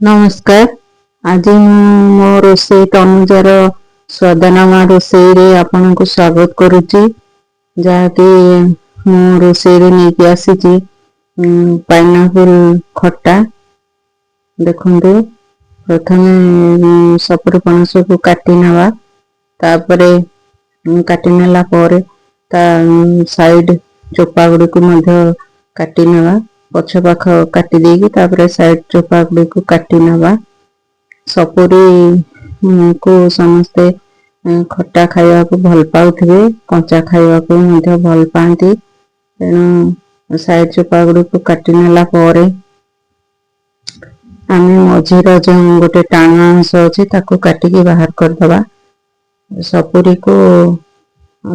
ନମସ୍କାର। ଆଜି ମୁଁ ମୋ ରୋଷେଇ ତନୁଜାର ସ୍ୱାଦନାମା ରୋଷେଇରେ ଆପଣଙ୍କୁ ସ୍ୱାଗତ କରୁଛି, ଯାହାକି ମୁଁ ରୋଷେଇରେ ନେଇକି ଆସିଛି ପାଇନାପଲ ଖଟା। ଦେଖନ୍ତୁ, ପ୍ରଥମେ ସପୁରୀ ପଣସକୁ କାଟି ନେବା। ତାପରେ କାଟି ନେଲା ପରେ ତା ସାଇଡ ଚୋପା ଗୁଡ଼ିକୁ ମଧ୍ୟ କାଟି ନେବା। ପଛ ପାଖ କାଟି ଦେଇକି ତାପରେ ସାଇଡ ଚୋପା ଗୁଡ଼ିକୁ କାଟି ନେବା। ସପୁରୀ କୁ ସମସ୍ତେ ଖଟା ଖାଇବାକୁ ଭଲ ପାଉଥିବେ, କଞ୍ଚା ଖାଇବାକୁ ମଧ୍ୟ ଭଲ ପାଆନ୍ତି। ତେଣୁ ସାଇଡ ଚୋପା ଗୁଡ଼ିକୁ କାଟି ନେଲା ପରେ ଆମେ ମଝିର ଯେଉଁ ଗୋଟେ ଟାଣୁଆ ଅଂଶ ଅଛି, ତାକୁ କାଟିକି ବାହାର କରିଦେବା। ସପୁରୀକୁ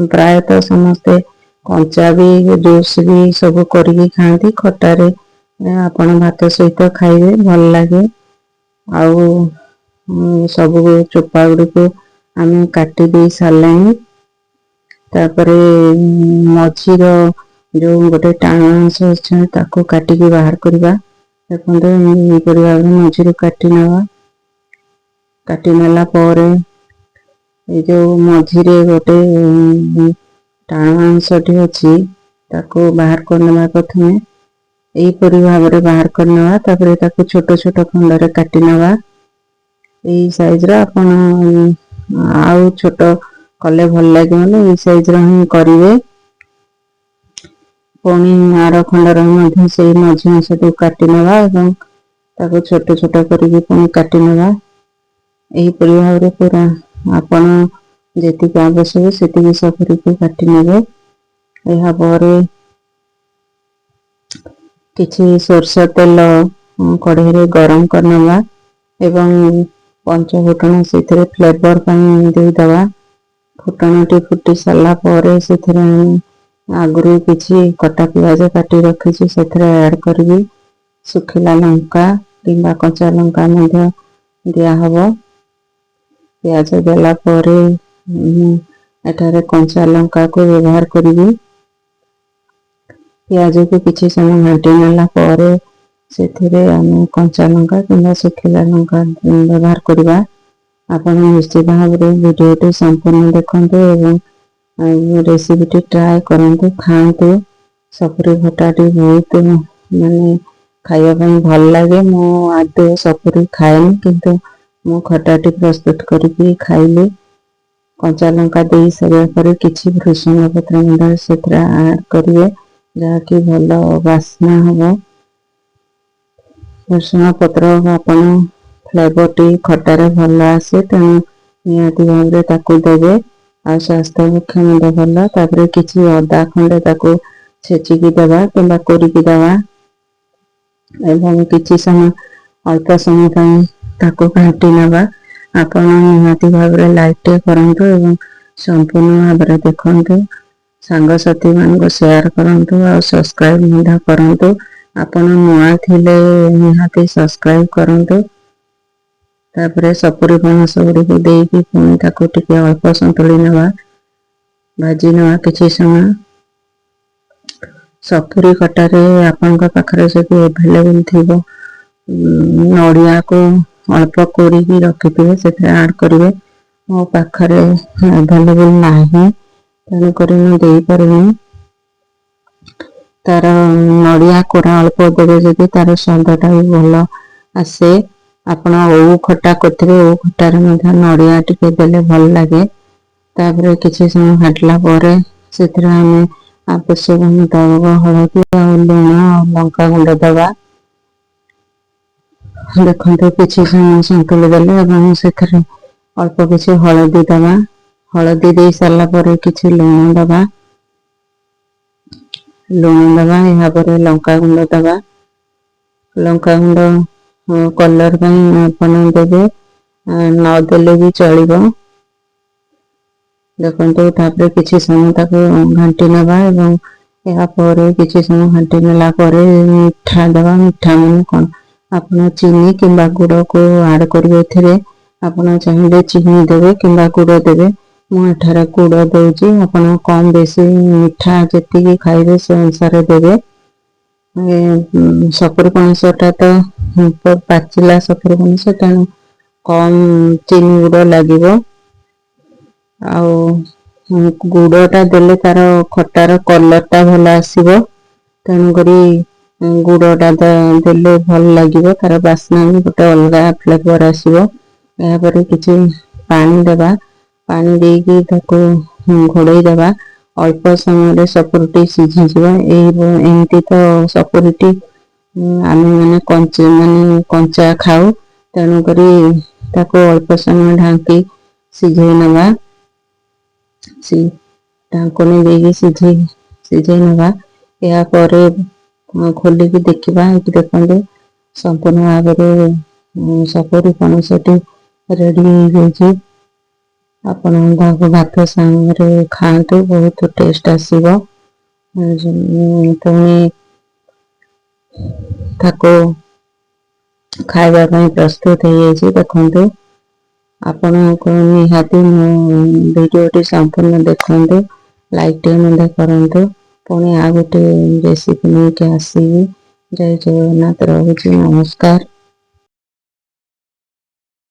ପ୍ରାୟତଃ ସମସ୍ତେ କଞ୍ଚା ବି, ଜୁସ୍ ବି ସବୁ କରିକି ଖାଆନ୍ତି। ଖଟାରେ ଆପଣ ଭାତ ସହିତ ଖାଇବେ, ଭଲ ଲାଗେ। ଆଉ ସବୁ ଚୋପା ଗୁଡ଼ିକୁ ଆମେ କାଟି ଦେଇ ସାରିଲେଣି। ତାପରେ ମଝିର ଯୋଉ ଗୋଟେ ଟାଣ ଅଂଶ ଅଛି, ତାକୁ କାଟିକି ବାହାର କରିବା। ଦେଖନ୍ତୁ, ଏହିପରି ଭାବରେ ମଝିରୁ କାଟି ନେବା। କାଟି ନେଲା ପରେ ଏ ଯୋଉ ମଝିରେ ଗୋଟେ ଟାଣ ଅଂଶଟି ଅଛି, ତାକୁ ବାହାର କରିନେବା। ପ୍ରଥମେ ଏହିପରି ଭାବରେ ବାହାର କରିନେବା। ତାପରେ ତାକୁ ଛୋଟ ଛୋଟ ଖଣ୍ଡରେ କାଟି ନେବା ଏଇ ସାଇଜର। ଆପଣ ଆଉ ଛୋଟ କଲେ ଭଲ ଲାଗିବନି, ଏଇ ସାଇଜର ହିଁ କରିବେ। ପୁଣି ଆର ଖଣ୍ଡର ମଧ୍ୟ ସେଇ ମଝି ଅଂଶଟିକୁ କାଟି ନେବା ଏବଂ ତାକୁ ଛୋଟ ଛୋଟ କରିକି ପୁଣି କାଟି ନେବା। ଏହିପରି ଭାବରେ ପୁରା ଆପଣ ଯେତିକି ଆବଶ୍ୟକ, ସେତିକି ସପୁରୀକୁ କାଟି ନେବେ। ଏହାପରେ କିଛି ସୋରିଷ ତେଲ କଢ଼େଇରେ ଗରମ କରିନେବା ଏବଂ ପଞ୍ଚ ଫୁଟଣ ସେଥିରେ ଫ୍ଲେଭର ପାଇଁ ଦେଇଦେବା। ଫୁଟଣଟି ଫୁଟି ସାରିଲା ପରେ ସେଥିରେ ଆମେ ଆଗରୁ କିଛି କଟା ପିଆଜ କାଟି ରଖିଛି, ସେଥିରେ ଆଡ୍ କରିବି। ଶୁଖିଲା ଲଙ୍କା କିମ୍ବା କଞ୍ଚା ଲଙ୍କା ମଧ୍ୟ ଦିଆହବ। ପିଆଜ ଦେଲା ପରେ ମୁଁ ଏଠାରେ କଞ୍ଚା ଲଙ୍କାକୁ ବ୍ୟବହାର କରିବି। ପିଆଜକୁ କିଛି ସମୟ ଘାଣ୍ଟି ନେଲା ପରେ ସେଥିରେ ଆମେ କଞ୍ଚା ଲଙ୍କା କିମ୍ବା ଶୁଖିଲା ଲଙ୍କା ବ୍ୟବହାର କରିବା। ଆପଣ ନିଶ୍ଚିତ ଭାବରେ ଭିଡ଼ିଓଟି ସମ୍ପୂର୍ଣ୍ଣ ଦେଖନ୍ତୁ ଏବଂ ରେସିପିଟି ଟ୍ରାଏ କରନ୍ତୁ, ଖାଆନ୍ତୁ। ସପୁରୀ ଖଟାଟି ବହୁତ ମାନେ ଖାଇବା ପାଇଁ ଭଲ ଲାଗେ। ମୁଁ ଆଦୌ ସପୁରୀ ଖାଏନି, କିନ୍ତୁ ମୁଁ ଖଟାଟି ପ୍ରସ୍ତୁତ କରିକି ଖାଇଲି। କଞ୍ଚା ଲଙ୍କା ଦେଇ ସାରିବା ପରେ କିଛି ଭୃଷଙ୍ଗ ପତ୍ର ମଧ୍ୟ ସେଥିରେ ଆଡ୍ କରିବେ, ଯାହାକି ଭଲ ବାସ୍ନା ହବ। ଭୃଷଙ୍ଗ ପତ୍ର ଆପଣ ଫ୍ଲେଭରଟି ଖଟାରେ ଭଲ ଆସେ, ତେଣୁ ନିହାତି ଭାବରେ ତାକୁ ଦେବେ ଆଉ ସ୍ୱାସ୍ଥ୍ୟ ପକ୍ଷ ମଧ୍ୟ ଭଲ। ତାପରେ କିଛି ଅଦା ଖଣ୍ଡେ ତାକୁ ଛେଚିକି ଦେବା କିମ୍ବା କୋରିକି ଦେବା ଏବଂ କିଛି ସମୟ, ଅଳ୍ପ ସମୟ ପାଇଁ ତାକୁ ଘାଣ୍ଟି ନେବା। ଆପଣ ନିହାତି ଭାବରେ ଲାଇକ୍ ଟେ କରନ୍ତୁ ଏବଂ ସମ୍ପୂର୍ଣ୍ଣ ଭାବରେ ଦେଖନ୍ତୁ। ସାଙ୍ଗସାଥି ମାନଙ୍କୁ ସେୟାର କରନ୍ତୁ ଆଉ ସବସ୍କ୍ରାଇବ ମଧ୍ୟ କରନ୍ତୁ। ଆପଣ ନୂଆ ଥିଲେ ନିହାତି ସବସ୍କ୍ରାଇବ କରନ୍ତୁ। ତାପରେ ସପୁରୀ ପଣସ ଗୁଡ଼ିକୁ ଦେଇକି ପୁଣି ତାକୁ ଟିକେ ଅଳ୍ପ ସନ୍ତୁଳି ନେବା, ଭାଜି ନେବା କିଛି ସମୟ। ସପୁରୀ ଖଟାରେ ଆପଣଙ୍କ ପାଖରେ ଯଦି ଏଭେଲେବୁଲ ଥିବ, ନଡ଼ିଆକୁ ଅଳ୍ପ କୋରିକି ରଖିଥିବେ, ସେଥିରେ ଆଡ୍ କରିବେ। ମୋ ପାଖରେ ଆଭେଲେବୁଲ ନାହିଁ, ତେଣୁକରି ମୁଁ ଦେଇପାରୁନି। ତାର ନଡ଼ିଆ କୋରା ଅଳ୍ପ ଦେବେ ଯଦି, ତାର ସ୍ୱାଦଟା ବି ଭଲ ଆସେ। ଆପଣ ଓଉ ଖଟା କରିଥିବେ, ଓଉ ଖଟାରେ ମଧ୍ୟ ନଡ଼ିଆ ଟିକେ ଦେଲେ ଭଲ ଲାଗେ। ତାପରେ କିଛି ସମୟ ଘାଣ୍ଟିଲା ପରେ ସେଥିରେ ଆମେ ଆବଶ୍ୟକ ମୁତାବକ ହଳଦୀ ଆଉ ଲୁଣ ଆଉ ଲଙ୍କା ଗୁଣ୍ଡ ଦେବା। ଦେଖନ୍ତୁ, କିଛି ସମୟ ସନ୍ତୁଳି ଦେଲେ ଏବଂ ସେଥିରେ ଅଳ୍ପ କିଛି ହଳଦୀ ଦେବା। ହଳଦୀ ଦେଇ ସାରିଲା ପରେ କିଛି ଲୁଣ ଦେବା। ଲୁଣ ଦେବା, ଏହାପରେ ଲଙ୍କା ଗୁଣ୍ଡ ଦେବା। ଲଙ୍କା ଗୁଣ୍ଡ କଲର ପାଇଁ ଆପଣ ଦେବେ, ନଦେଲେ ବି ଚଳିବ। ଦେଖନ୍ତୁ, ତାପରେ କିଛି ସମୟ ତାକୁ ଘାଣ୍ଟି ନେବା ଏବଂ ଏହାପରେ କିଛି ସମୟ ଘାଣ୍ଟି ନେଲା ପରେ ମିଠା ଦେବା। ମିଠା ମାନେ କଣ? ଆପଣ ଚିନି କିମ୍ବା ଗୁଡ଼କୁ ଆଡ୍ କରିବେ ଏଥିରେ। ଆପଣ ଚାହିଁଲେ ଚିନି ଦେବେ କିମ୍ବା ଗୁଡ଼ ଦେବେ। ମୁଁ ଏଠାରେ ଗୁଡ଼ ଦଉଛି। ଆପଣ କମ ବେଶୀ ମିଠା ଯେତିକି ଖାଇବେ, ସେ ଅନୁସାରେ ଦେବେ। ସପୁରୀ ପଣସଟା ତ ପାଚିଲା ସପୁରୀ ପଣସ, ତେଣୁ କମ୍ ଚିନି ଗୁଡ଼ ଲାଗିବ। ଆଉ ଗୁଡ଼ଟା ଦେଲେ ତାର ଖଟାର କଲରଟା ଭଲ ଆସିବ। ତେଣୁକରି ଗୁଡ଼ଟା ଦେଲେ ଭଲ ଲାଗିବ, ତାର ବାସ୍ନା ବି ଗୋଟେ ଅଲଗା ଫ୍ଲେଭର ଆସିବ। ଏହାପରେ କିଛି ପାଣି ଦେବା। ପାଣି ଦେଇକି ତାକୁ ଘୋଡ଼େଇ ଦେବା। ଅଳ୍ପ ସମୟରେ ସପୁରୀଟି ସିଝିଯିବ। ଏଇ ଏମିତି ତ ସପୁରୀଟି ଆମେ ମାନେ କଞ୍ଚା, ମାନେ କଞ୍ଚା ଖାଉ। ତେଣୁକରି ତାକୁ ଅଳ୍ପ ସମୟ ଢାଙ୍କି ସିଝେଇ ନେବା। ଢାଙ୍କୁଣୀ ଦେଇକି ସିଝେଇ ନେବା। ଏହାପରେ ଖୋଲିକି ଦେଖିବା। ଏଠି ଦେଖନ୍ତୁ, ସମ୍ପୂର୍ଣ୍ଣ ଭାବରେ ସପୁରୀ ପଣସଟି ରେଡି ହେଇଯାଇଛି। ଆପଣ ତାକୁ ଭାତ ସାଙ୍ଗରେ ଖାଆନ୍ତୁ, ବହୁତ ଟେଷ୍ଟ ଆସିବ। ପୁଣି ତାକୁ ଖାଇବା ପାଇଁ ପ୍ରସ୍ତୁତ ହେଇଯାଇଛି, ଦେଖନ୍ତୁ। ଆପଣଙ୍କୁ ନିହାତି ମୋ ଭିଡ଼ିଓଟି ସମ୍ପୂର୍ଣ୍ଣ ଦେଖନ୍ତୁ, ଲାଇକ୍ ଟିକେ ମଧ୍ୟ କରନ୍ତୁ। ପୁଣି ଆଉ ଗୋଟେ ରେସିପି ନେଇକି ଆସିବି। ଜୟ ଜଗନ୍ନାଥ, ରହୁଛି, ନମସ୍କାର।